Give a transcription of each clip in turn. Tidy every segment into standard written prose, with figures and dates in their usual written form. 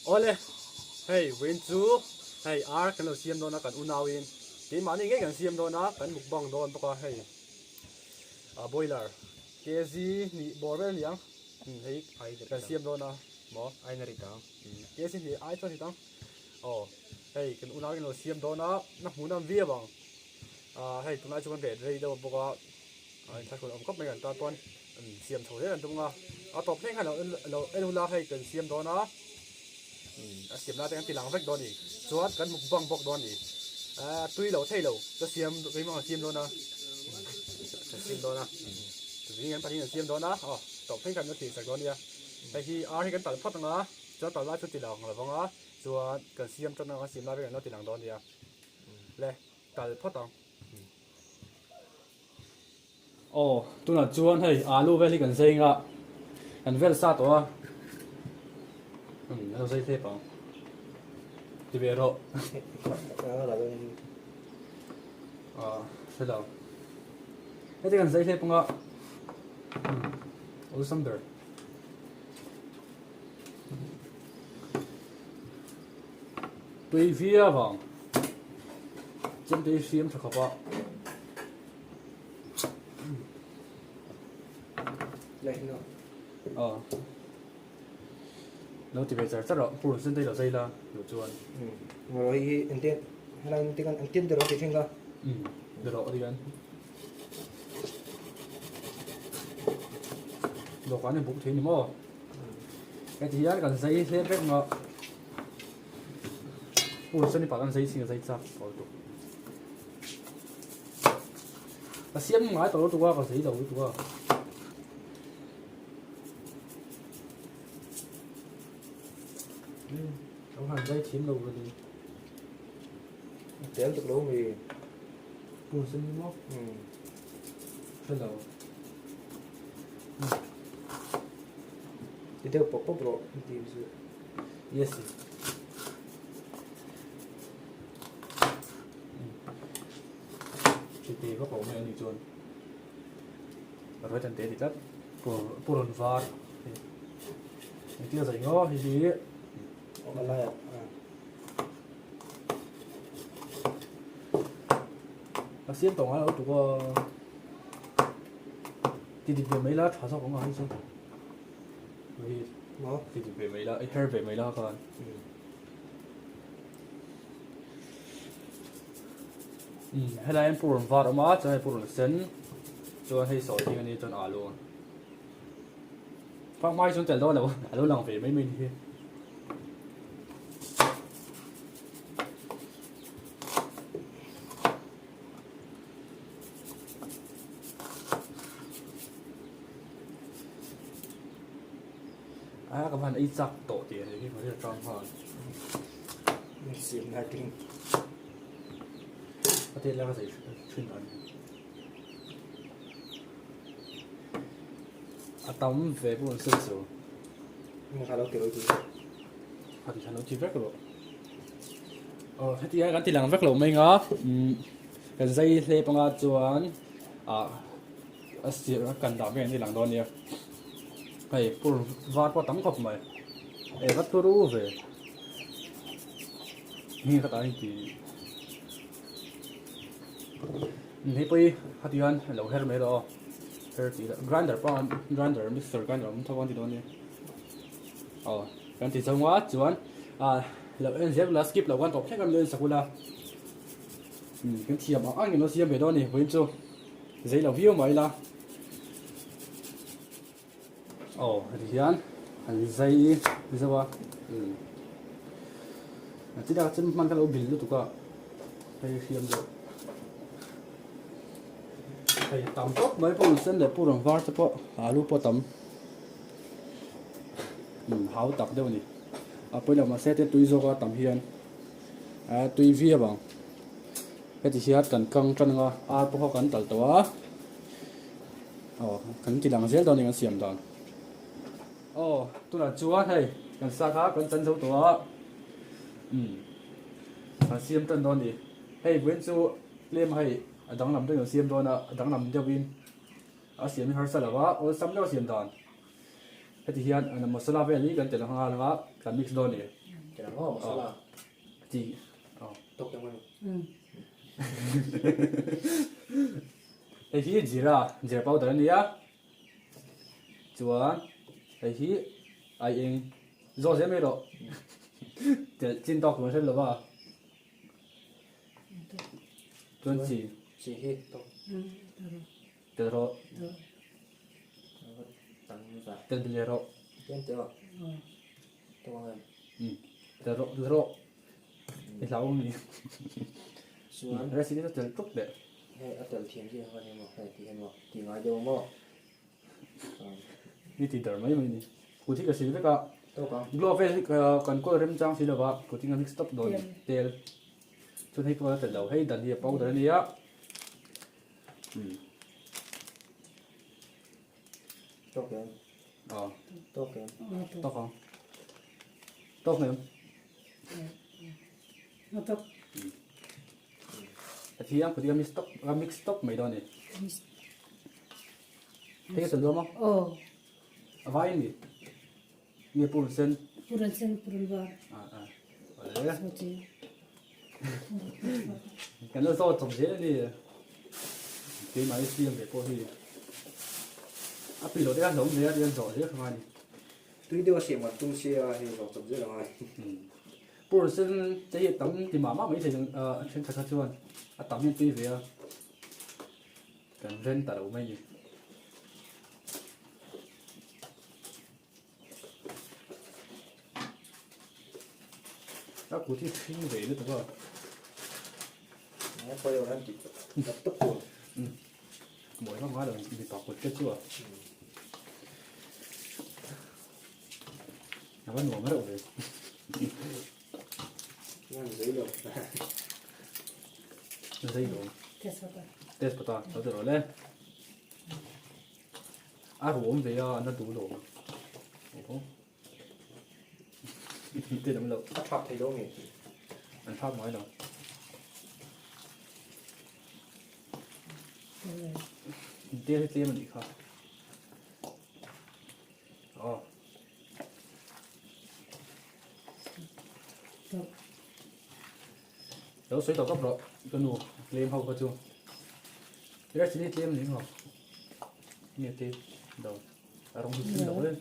Awle, hei vawiin chu hei ar kan lo siam dawn a kan unauin keimahni ngei kan siam dawn a kan mukbang dawn bawk a hei ah boiler kg hnih bawr vel a ni ang hei kan siam dawn a maw kg hnih ai chuan hit ang aw hei kan unauin lo siam dawn a na hmuhnawm viau ang ah hei tunlai chu kan reh rei deuh bawk a. A inthlahrun awm khawp mai kan tan pawn siam chho zel an tum a, a tawp thleng khan lo en ula hei kan siam dawn a, a siam lai te kan ti lang vek dawn a ni, chuan kan mukbang bawk dawn a ni, a tui lo thei lo ka siam keimah kan siam dawn a, kan siam dawn a, zing kan pahnih kan siam dawn a, aw tawp thleng khan kan tih sak dawn a nia, hei hi ar hi kan talh phawt ang a, chuan talh lai chu ti lang lo vang a, chuan kan siam tan a kan siam lai vek an lo ti lang dawn a nia, le tal phawt ang. Aw, tunah chuan hei alu vel hi kan zai nga, kan vel sa tawh a, umm a lo zai hlep ang, ti ve rawh. Aw, hre lo. Heti kan zai hlep anga, umm awlsam ber. Tui viau ang, chemte hi hriam tha khawp a. Aw lo ti ve char char rawh purun sen te hi lo zai la duh chuan Ngawi hi engtin helai engtin kan engtin ber ti thin ka ber rawh ti kan dawhkan hi buk thei ni maw heti hian kan zai hle vek nga purun sen hi pah kan zai chhin ka zai chak tawh lutuk. Ka siam ngai tawh lutuk a, ka zei lo lutuk a. Ka han zai thiam lo ka ni. Tel tuk lo mi. Pur sen ni maw? Hre lo. Ti deuh pawp pawp rawh ti chu. Yes. Chite vak a awm mai a nih chuan rawih tan te ti tlat purun var engtin a zai ngaw hei hi awm a lai ah a siam tawh ngai lo tuk a ti dik ve mai la tha zawk ang a hei chu ti dik ve mai la i her ve mai la khan. Umm helai hian purun var a awm a chuan hei purun sen chuan hei sawi thing a nia chuan alu fak hma hi chuan tel dawn lo a lo lang ve mai mai a ni hi. A ka van ei chak tawh tih a ni hi hmeichhe tang khan. Siam lai ting. A tet lai ka zei thin an. A tam ve pawh an sen chu. Ni kha lo ti roi ti. A ti khan lo ti vek rawh. Aw heti hian kan ti lang vek lo mai nga. Kan zai hlep anga chuan ah A sir a kan dah vel ni lang dawn nia. Hei pur var pawh a tam khawp mai. Ei va turu ve. Hei ka tan ti. Hei pawh hi hati hian a lo her mai lo aw. Her tih lah grinder pawh a grinder mixer grinder awm tho ang ti dawn nia. Aw kan ti zo nga chuan ah lo en zel ula skip lo khan tawp thleng a min lo en sak ula. Kan thiam ang ang in lo siam ve dawn a ni vawiin chu. Zei lo viau mai la. Aw heti hian an zai zauh a umm a chi lak chuan hman kha lo bil lutuk a hei hriam deuh hei tam tawp mai pawh sen leh purun var te pawh alu pawh tam umm hau tak deuh a ni a pawilo mahse te tui zawk a tam hian a tui viau ang. Heti hian kan kang tan anga ar pawh kha kan talh tawh a, aw kan ti lang zel dawn a ni kan siam dan. Aw tunah chuan hei kan sa kha kan chan zo tawh a, umm kan siam tan dawn a ni. Hei vawiin chu tlem hei a danglam deuhin kan siam dawn a, a danglam deuhin a siam hi harsa lo va, awlsam deuh a siam dan. Heti hian masala vel hi kan telh nghal anga kan mix dawn a ni. Tel ang aw masala. Chi. Aw. Tawk tawk mai. Hei hi jeera, jeera powder a nia. Chuan hei hi ai eng zawh zel mai rawh. Telh chin tawk tur hre lova. Chuan chi. Chi hi tawk. Tel rawh. Tel bile rawh. Tel rawh tel rawh. I hlau awm ni. Chuan recipe chu tel tuk leh. Hei a tel thiam chi kha ni maw hei ti hian maw ti ngai deuh maw. Ni ti dar mai mai ni. Kut hi ka sil vek a. Tawk ang. Glove vel hi kan kawl remchang si lova kut hi ka mix tawp dawn tel. Chuan hei pawh a tel lo hei dania powder a nia. Tawk em? Aw. Tawk em? Tawk ang. Tawk em? Tawk. A thi ang kut mix tawk a mix tawk mai dawn ni. Hei ka luam a? Aw. A vai ni. Nge purun sen? Purun sen purun var. A a. Ole. Kan la zawt chawp zel a ni. Keimah hi siam ve pawh hi a pi loh te khan hlauhawm ve a tihian zawh zel kha ngai a ni. Tui deuh a siam kan tum sia hei zawh chawp zel a ngai. Pur sen te hi a tam ti mah mah mai thei a thenkhat kha chuan a tam hian tui ve a kan ren ta lo mai a ni. A kut hi hring ve lutuk a. Nge pawh erawh an ti tak tak tur. Mawi vak ngai lo mipa kut te chu a. A va nuam reuh ve. Ngan zei lo. Zei lo. Test pata. Lo ti rawh le. A ruam ve a, an la duh lo. Aww. Te lam lo. A thap thei lo nge? An thap ngai lo. Te hi tlem a nih kha. Aw. Lo sawi tawh kap rawh ka nu tlem ho kha chu. Red chilli tlem ni maw? Nge te do a rawng hi sen lo e.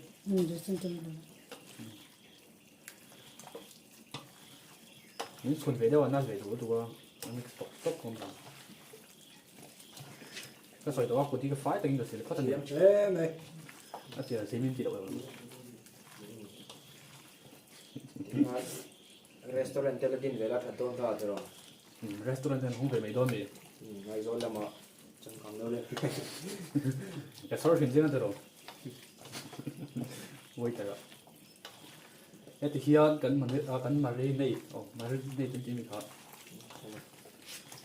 Min chhun ve deuh a na ve duh duh a a mix tawk tawk awm lo. Ka sawi tawh a kut hi ka fai takin ka sil phawt a ni. A tia zim in ti loh em. Restaurant te la din ve la that dawn ta tiraw? Restaurant te an hung ve mai dawn mi? Aizawl lamah changkang deuh leh. Ka chhawr thin chiang a tiraw? Waiter ah. Heti hian kan kan marinate aw marinate an tih mi kha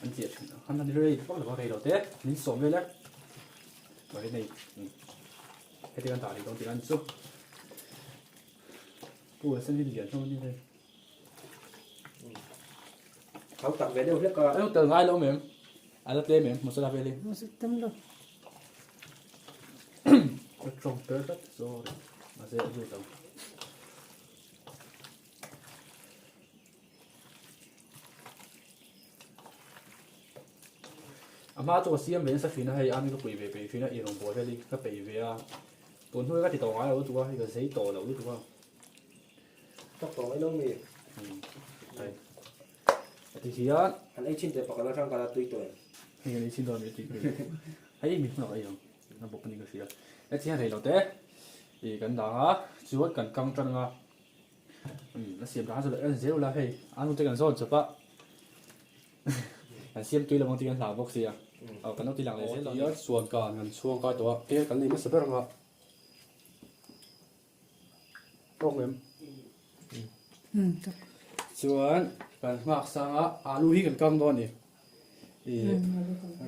an chiah thin a. Han han rei vak lo a rei lo te min sawm vel e. Marinate heti kan dah rih dawn tih an chu. Pu a sen hi lian hlawm a ni hei. Thau tak ve deuh hlek a. Eng tel ngai lo mem. A la tlem em masala vel hi. Masala tam lo. Ka tawng per tlat sorry. Mahse a zut ang. A hma chu ka siam ve nasa thin a hei ami ka pui ve peih thin a i rawngbâwl vel hi ka peih ve a. Tun hnu hi ka ti tawh ngai lo lutuk a, hei ka zei tawh lo lutuk a. Ka tawh ngai lo mi. Hei. A ti hian. An ei chin teh pakhat atang kala tui tawh em. Hei an ei chin dawn mi a ti hmel. Hei mi hmun ah ka ei ang. A bawk a ni ka hria. Heti hian rei lo te ih kan dang a, chuan kan kang tan ang a. Umm a siam dan chu en zel ula hei a hnute kan zawn chawp a. Kan siam tui lo ang tih kan hlau bawk sia. Aw kan lo ti lang leh zel dawn. Chuan kan kan chhuang kai tawh a, tel kan nei hmasa ber ang a. Tawk em? Chuan kan nghak sang a, alu hi kan kang dawn a ni. Ih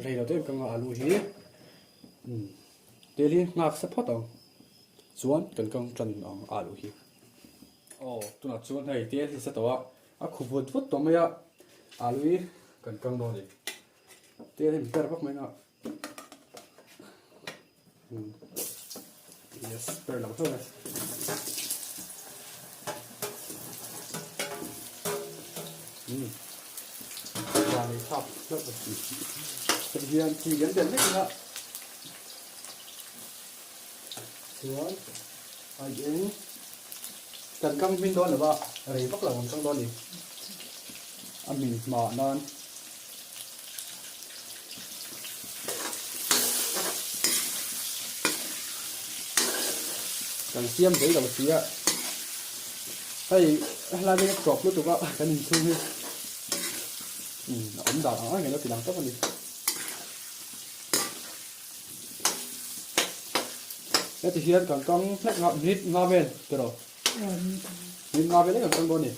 rei lo deuh kang a alu hi. Tel hi nghak sa phawt ang. Chuan kan kang tan ang alu hi. Aw tunah chuan hei tel hi sa tawh a, a khu vut vut tawh mai a, alu hi kan kang dawn a ni. Tel hi min per vak mai a. Yes, per lo hlauh e. Van ei thlak hlauh a ni. Heti hian tui kan telh vek ila chuan aieng kan kang hmin dawn lo va, rei vak lo an kang dawn a ni. A hmin hma nan. Kan siam zai lo si a, hei helai veng a tawp lutuk a kan inchhung hi umm a awm dan ang ang hian a ti lang tawp a ni. Heti hian kan kang hlek nga minute nga vel tiraw minute nga vel lek kan kang dawn a ni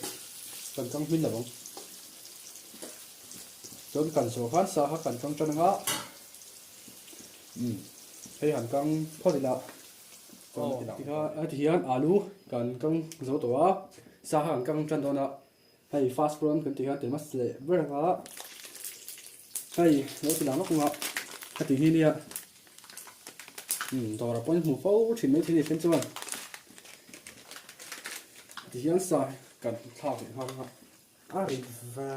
kan kang hmin lo ang. Chuan kan zawh khan sa kha kan kang tan anga umm hei han kang phawt ila chuan tikha heti hian alu kan kang zo tawh a sa kha kan kang tan dawn a hei fast rawn kan tih khan tel hmasa leh ber anga hei lo ti lang lawk anga heti hi nia umm dawrah pawhin hmuh fo thin mai thei a ni then chuan heti hian sa kan thlak leh nghal anga. A rit ve.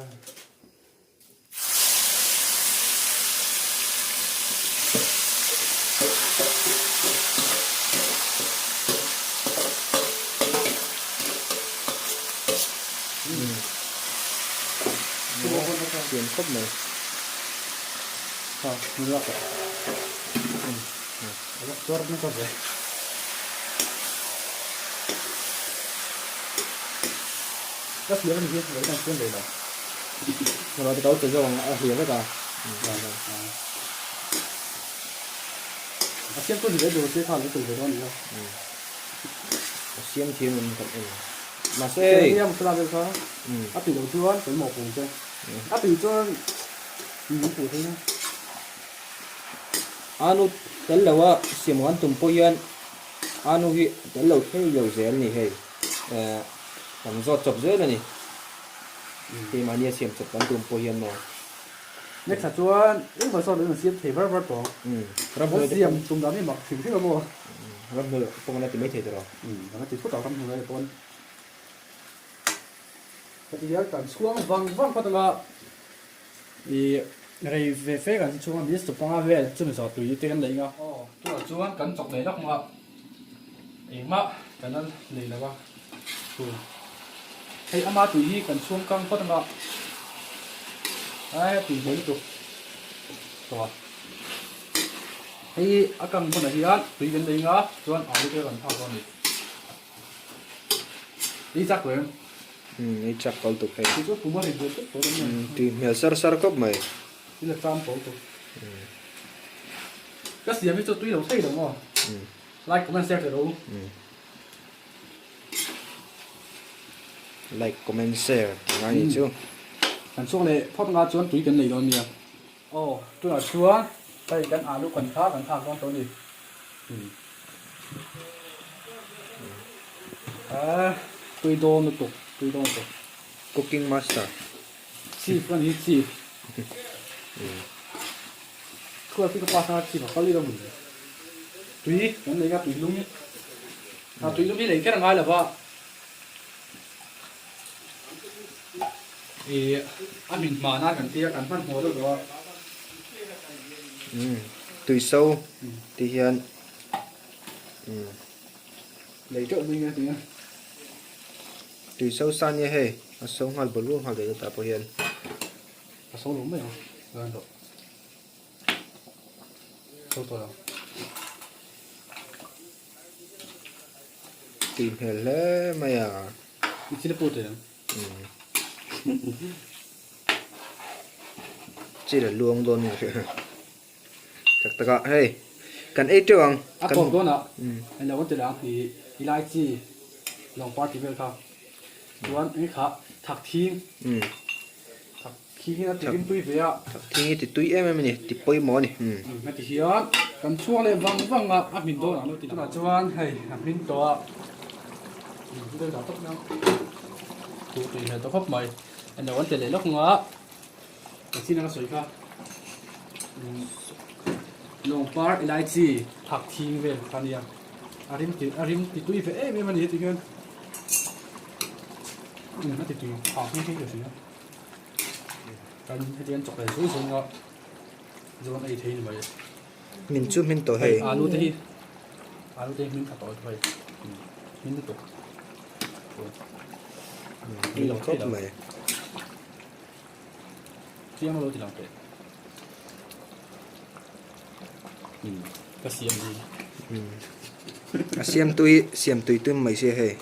Siam khawp mai. Ha, ni lak a. A lak tuar nasa ve. Ka hliam ani hi, vawi dang siam ve lo. Hmawlh te kau che zawng a hliam vek a. A siam tu ni ve dur che kha lo tel ve dawn nia. A siam thiam in kan en. Mahse hei. Nia masala vel kha a tui loh chuan kan mawh pung che. A tui chuan min puh thei na. Anu tel lo a siam kan tum pawh hian anu hi tel lo thei lo zel a ni hei. Eh kan zawt chawp zel a ni. Keimahni a siam chawp kan tum pawh hian maw. Next ah chuan engmah sawn an siam thei var var tawh ang. Ramhnuai te siam tum dan hi mak hrim hrim a maw. Ramhnuai pawh kan la ti mai thei tawh. Kan la ti phut ang ramhnuai pawn. Heti hian kan chhuang vang vang phawt anga ih rei ve fe kan chhung a minutes panga vel chumi zawh tui te kan lei anga. Aw tunah chuan kan chawk leh lawk anga. Engmah kan la nei lo a, tu hei ama tui hi kan chhung kang phawt anga ai a tui hmel lutuk tawh a, hei a kang hmunah hian tui kan nei anga chuan alu te kan phak dawn a ni, ei chak tawh em? Umm ei chak tawh lutuk hei. Tui chu pum a ri hmel tawp tawh dawn a ni. Tui hmel sar sar khawp mai. Thil a cham tawh lutuk. Ka siam hi chu tui lo thei lo maw? Like comment share teh ro. Like comment share tih ngai ni chu. Kan chhuak leh phawt nga chuan tui kan nei dawn nia. Aw tunah chuan hei kan alu kan kha kan thlak dawn tawh a ni. Tui dawn lutuk tui dawn lutuk. Cooking master. Chief a ni chief. Thuai khi ka pa kha chief a kal ilo mun. Tui kan lei kha tui lum. A tui lum hi lei kher a ngai lova. I a min hma nan kan tia kan hman hmuh deuh tawh a. Tui so ti hian. Lei teuh mai nge ti a. Tui so sa nia hei a so nghal bawlh bawlh nghal daih tah pawh hian. A so lo mai ang chuan tawh so tawh lo. Tui hmel hle mai a. I thil put em? Chil a luang dawn nge hria. Tak tak a hei kan ei teuh ang. A tawp dawn ah hei lo an ti leh ang i ilai chi lawng party vel kha chuan eng kha thak thing thak thing hi a ti rim tui ve a. Thak thing hi ti tui em em a ni ti pawimawh a ni. Heti hian kan chhuak leh vang vang a a hmin dawn ah lo ti tunah chuan hei a hmin tawh a vel dah tawp mai ang tui tui hmel tawh khawp mai hei lo an ti leh lawk ang a. Ka chin anga sawi kha lawngpar elaichi thak thing vel kha nia a rim ti a rim ti tui ve em em a ni heti hian a ti tui phah nghe nghe ka hria. Kan hetiang chawk leh zung zung a zawn ei thei ni mai. Min chu hmin tawh hei. Alu te hi alu te hi hmin tha tawh hei. Hmin lutuk. Hmin lo khawp mai. Chiang lo ti lang teh. Ka siam hi. A siam tui siam tui tum mai sia hei.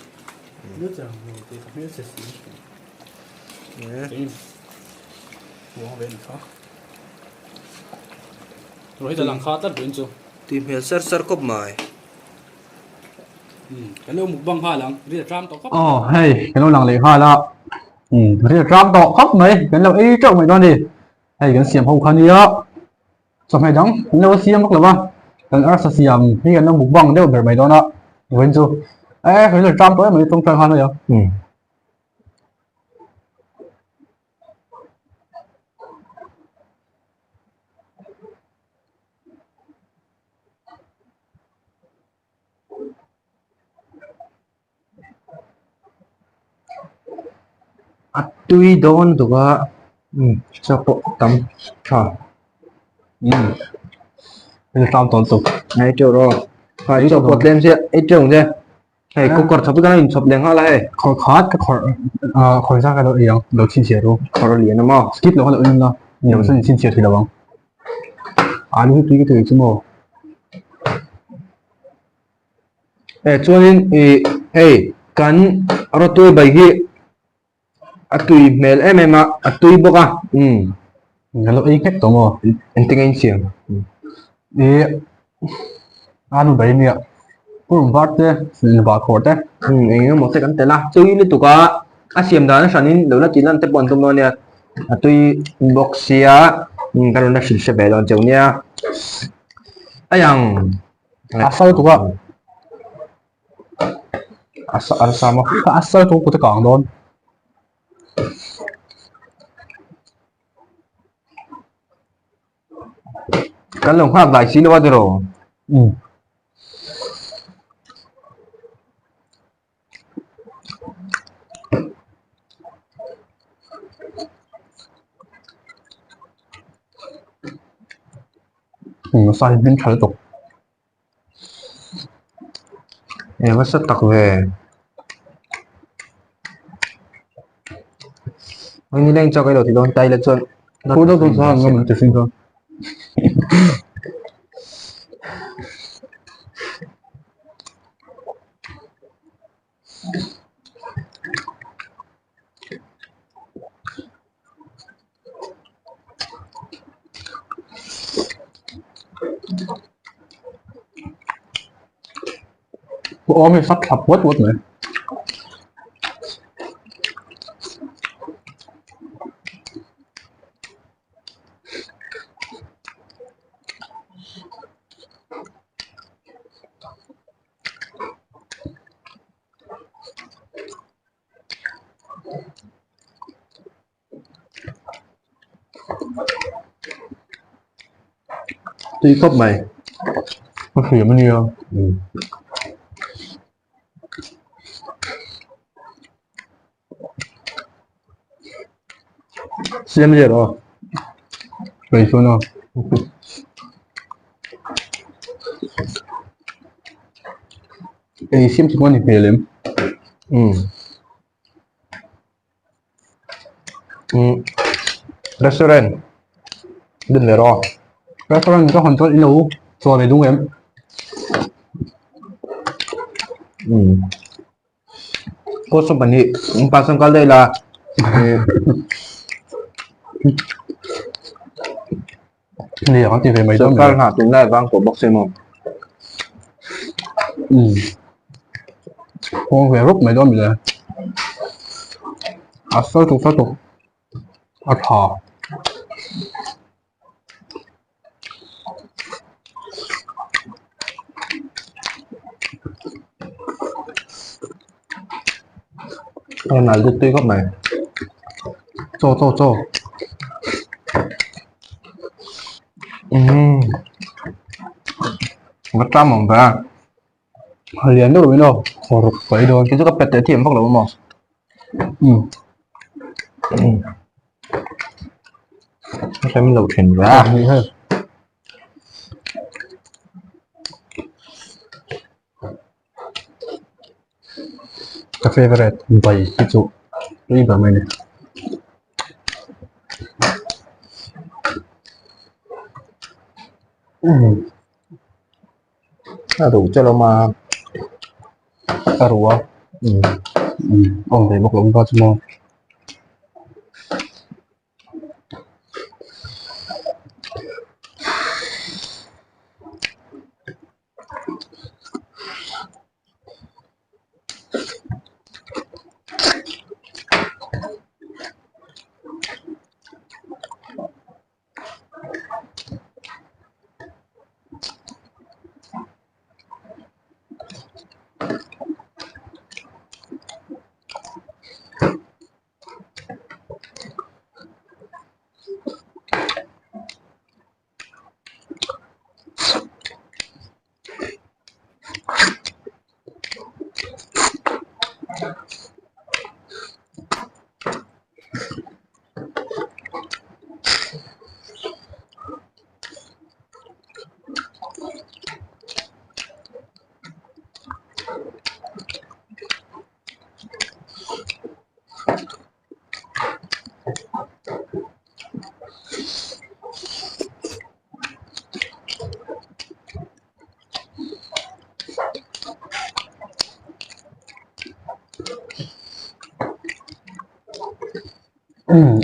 Tui hmel sar sar khawp mai. Aw hei kan lo lang leh nghal a ril tram tawh khawp mai kan lo ei teuh mai dawn a ni hei kan siam ho kha nia chawhmeh dang kan lo siam vak lo va kan arsa siam hi kan lo mukbang deuh ber mai dawn a vawiin chu e ril tram tawh em mai tawngtai nghal mai a. A tui dawn tuk a chaw pawh tam tha ei teuh rawh ha chaw pawh tlem chiah ei teuh ang che hei cooker chhawp hi kan inchhawp leh nghal a hei khawrh khat ka khawrh ah khawrh zat ka lo ei ang lo chhinchhiah ru khawrh a lian a maw skip lo kha lo en la ni lo chuan in chhinchhiah thei lo ang alu hi tui ka ti chu maw. Eh chuanin ih hei kan rawtuai bai hi a tui hmel em em a a tui bawk a umm ka lo ei nghek tawh maw engtin nge in siam ih alu bai nia purun var te va khawr te umm eng emaw te kan tel a tui lutuk a a siam dan a hranin lo la tih lan te pawh an tum dawn nia a tui bawk sia umm ka rawn la hrilh hre ve dawn cheu nia a yang. A sal tuk a. A sa maw? A sal tuk kut a kang dawn. Kan lo nghak dai si lo a tiraw? Um. Nasa hi hming tha lutuk. Eng nasa tak ve. Hei ni leng chak ei lo ti dawn taila chuan. Phur deuh deuh chuan ngam ti sin chuan. Awm hi fak thlap puat puat mai. Tui khawp mai. Ka hriam ania. Siam lian aw. Kei chuan aw. Ei siam chu a ni hmel em? Umm. Umm. Restaurant. Dun leh rawh. Restaurant ka hawn chuan i lo chaw ve dung em? Umm. Post company pasang kal daih la. Ni a ti ve mai dawn. Sarkar hna tunlai vang tawh bawk se maw. Um. Kawng ve rup mai dawn mi le. A sal tuk sal tuk. A tha. Hei nal deuh tui khawp mai. Chaw chaw chaw. Umm. Va tam awm ve a. Lian deuh in aw. Ruk mai dawn. Kei chu ka pet teh thiam vak lo maw. Umm. Hei min lo then ve a. Ka favourite bai hi chu tui ber mai a ni. A ruh che lawm a. A ruh a. Awm ve bawk lo va chu maw.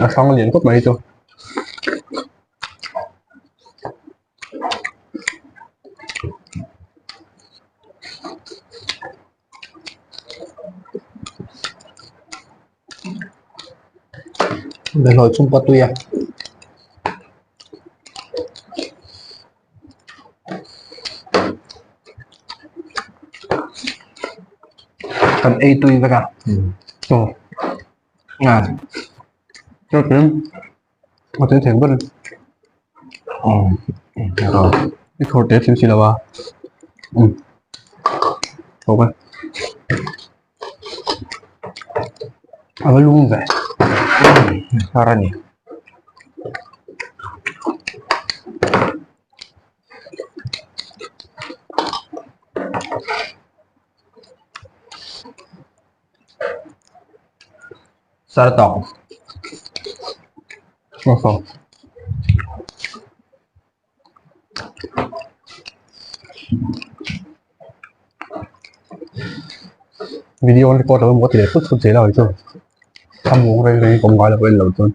A hrang lian khawp mai chu. Behlawi chhungkaw tui a. Kan ei tui vek a. Aw. A tui thei ber. I khawr te thil si lo a. Thawk e. A va lum ve. Har a ni. Sar tawk. Video an record lo emaw ti leh phut phut zel a chu a mung reng reng awm ngai lo en lo chuan.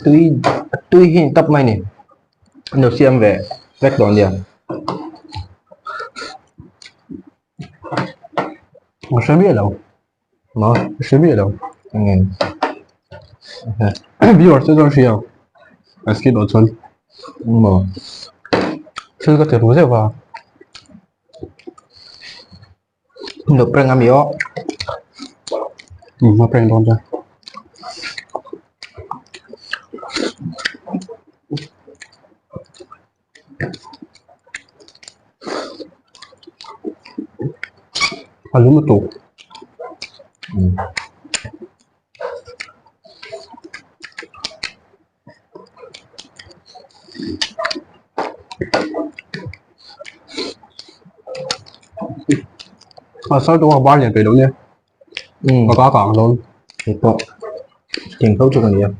Tui tui hi tap mai ni an lo siam ve vek dawn nia. A hre miah lo. Maw? A hre miah lo. Enge? Viewers te chuan hria. A skip loh chuan. Maw? Thil ka ti ru zeuh va. Lo prank ami aw. A prank dawn chuan. A lung a tuk. A sar tawh a bar lian peih lo nia. A ka kang dawn. Hei pawh tiang tho chu ka ni a.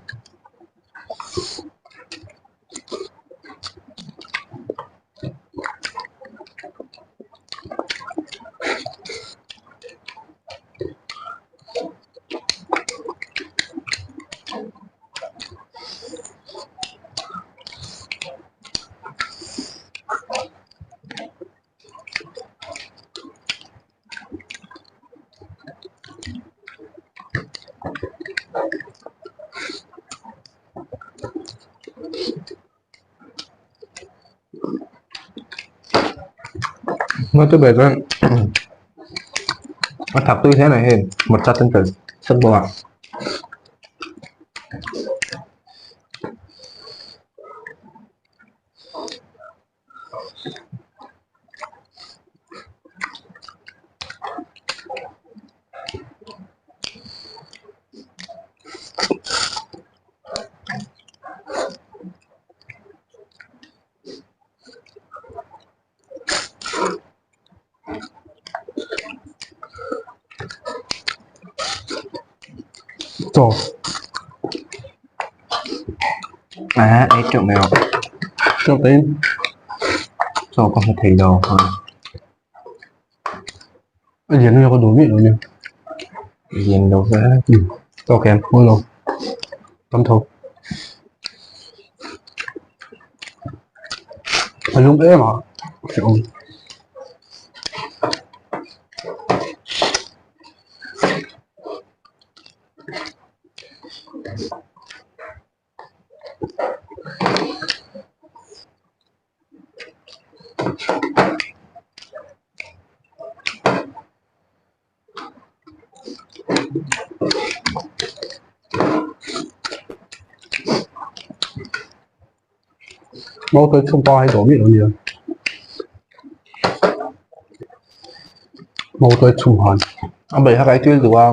Hma chu ber chuan a thak tui hle mai hei hmarcha ten tel sek bawk a. Chaw. Ah, ei teuh mai rawh. Teuh tain. Chaw ka hmu thei lo. A lian nge ka duh miah lo nia. Lian lo ve. Tawk em? Mawi lo. Tam tho. A lum em a. Hrehawm. Mautuai chhung pa hi dawh miah lo a nia mautuai chhung han a bai hak ai tuil duh a.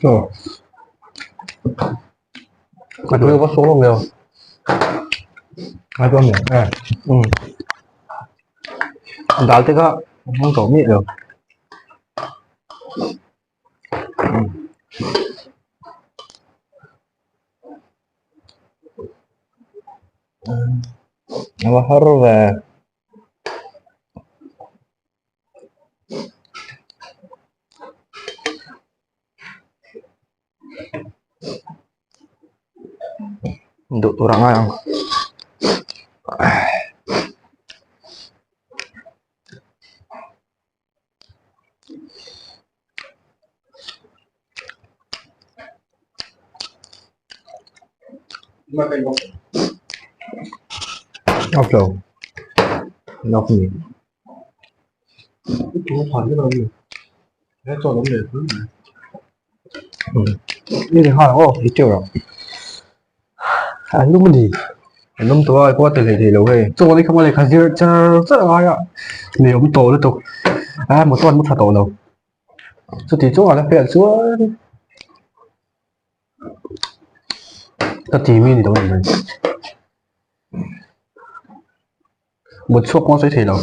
Aw a tui ka sawm lo a chuan e um dal te kha hmang tawh miah lo. A va har ve. Duh tur a ngai ang. An lum a ni an lum tawh a pawh a ti hlei thei lo hei chaw te kha mawle kha zir char char a ngai a mi awm tawh lutuk a motor an mu tha tawh lo chuti chu a la hriat chuan ka ti mi a ni lo a ni mai mut chhuak pawh a sawi thei lo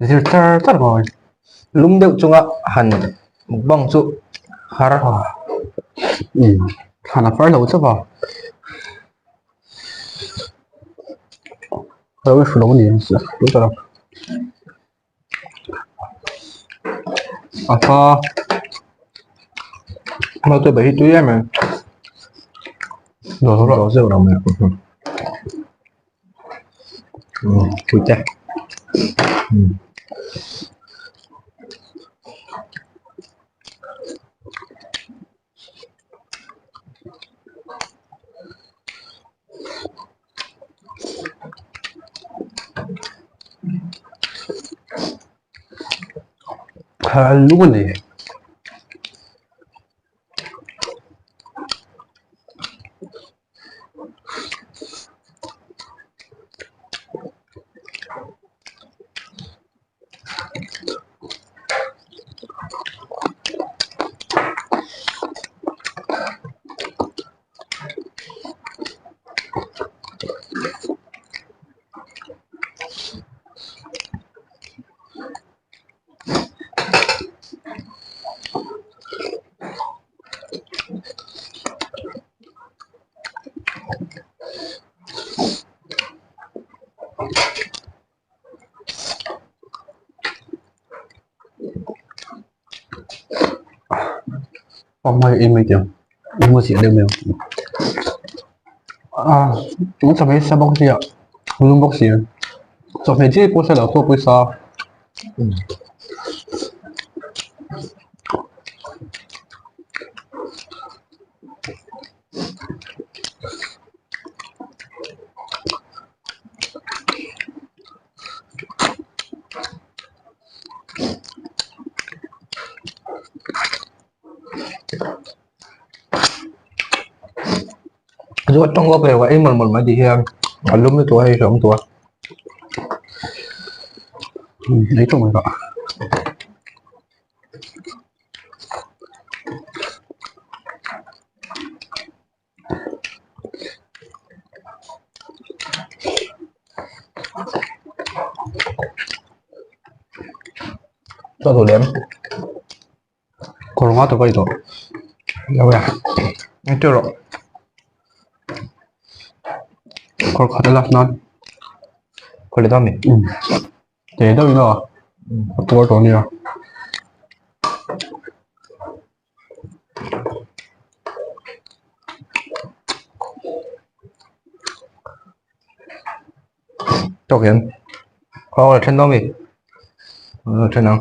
zir char char a ngai. Lum deuh chunga han mukbang chu har umm thlan a far lo chauh a ka lo hru lo a ni ang chu a hma naute ber hi tui em em Zawh zeuh lo mai umm pui te umm. A lung a ni. Pamhmai em mai tih ang engemaw chiah deuh mai ang ah tun chawhmeh hi sa bawk sia lum bawk si chawhmeh chiah pawh hre lo pawh pawisa. Chu a tawng vak lo a ei mawlh mawlh mai tih hian a lum lutuk a hei hlawm tawh a. Ei tawng mai kah. Cho thủ lem. Kawr nga tawh ka ei tawh. Lo ya. Ei teuh rawh. Kawr khat a lak nan. Kawr leh dawn mi? Te deuh in aw. A puar tawh ania. Tawk hian khaw a then dawn mi a then ang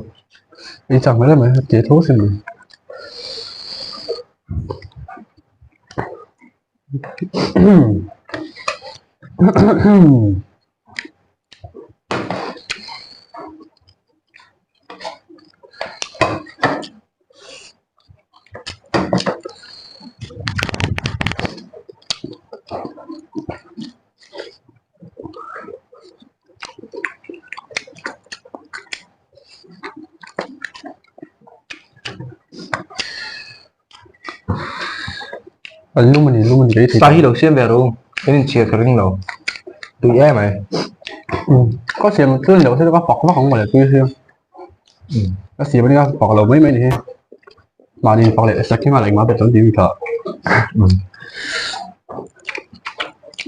ei chak mai mai te tho sin mai A lum a ni lum a ni mai thei Sa hi lo siam ve ru kan inchhir ka ring lo tui em mai ka siam chu ni lo se ka fak vak ang mawle tui hi a siam ania fak lo mai mai ni hi mahni fak leh sak hi engmah pawh chuan tih tha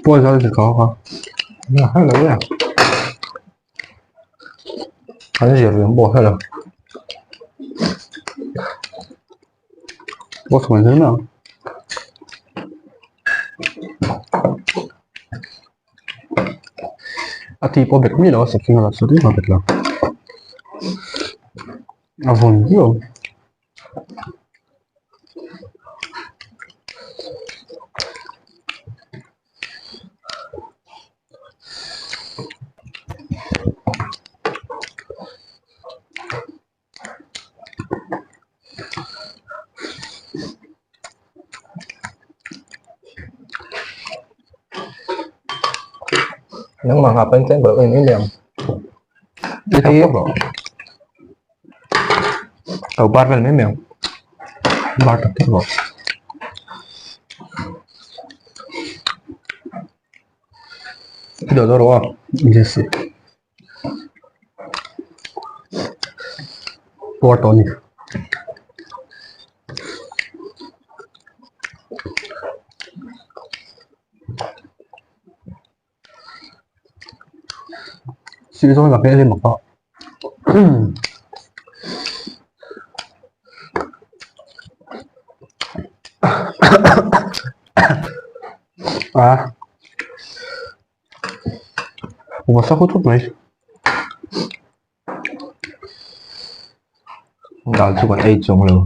pawi zal ni kha kha hello e an zir riang pawh hello pawh chhuan zel mai ang. A ti pawh bet miah lo a sakhi nghal a saw deuh a bet lo a vawn viau. Nangmah nghah pahin tlem ka lo en em em Hei Lo bar vel mai mai ang Bar tak tak rawh. I dawh dawn rawh a. Yes. Puar tawh a ni. Sih zawng lam hi a hlim a a Puma sa khut mai. Dal chu kan ei chuang lo.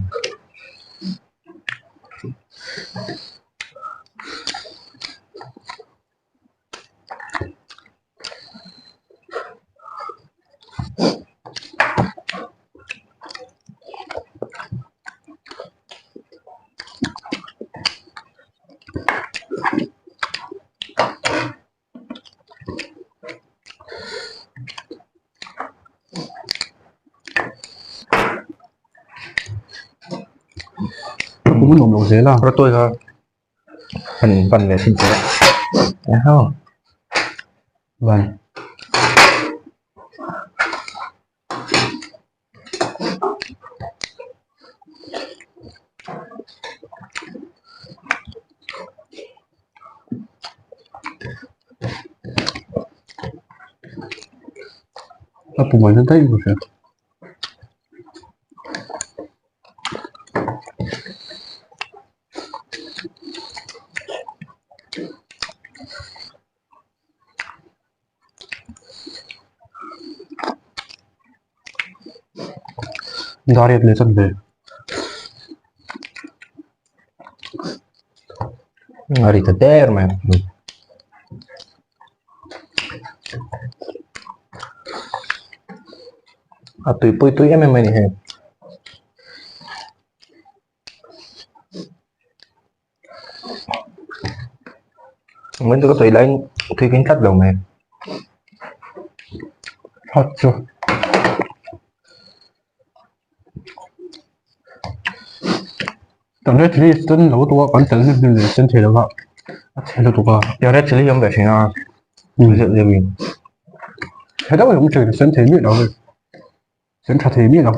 Pum a nuam lo zel a. Rawtuai kha han ban ve thin che a. Ban. A pum ah hian daih ka hria. Dariat leh chan ve. A ri ta der mai. A tuipui tui em em a ni hei. Engmah chu ka sawi laiin tui ka in tlat lo mai. Hot chu. Kan red chilli sen lo lutuk a kan tel hnem hnem leh sen thei lo a a chhe lutuk a. Tiang red chilli hi awm ve thin a. Zeuh zeuh in. Chhe deuh hi awm thin sen thei miah lo hei. Sen tha thei miah lo.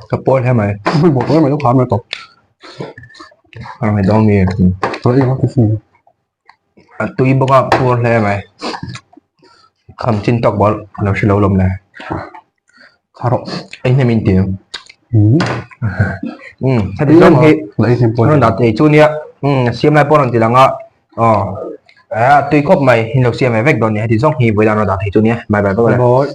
Ka pawl hle mai. Hmui bawk mai lo kham mai tawp. A rawn dawng mi. A tui bawk a phur hle mai. Kham chin tawk bawlh lo hre lo lawm le. Kha rawh. Ei hnem in ti. Um heti zawng hi rawn dah thei chu nia. Um siam lai pawh rawn ti lang a. Aw a tui khawp mai in lo siam ve vek dawn nia heti zawng hi vawiin rawn dah thei chu nia. Bye bye bye. Bye.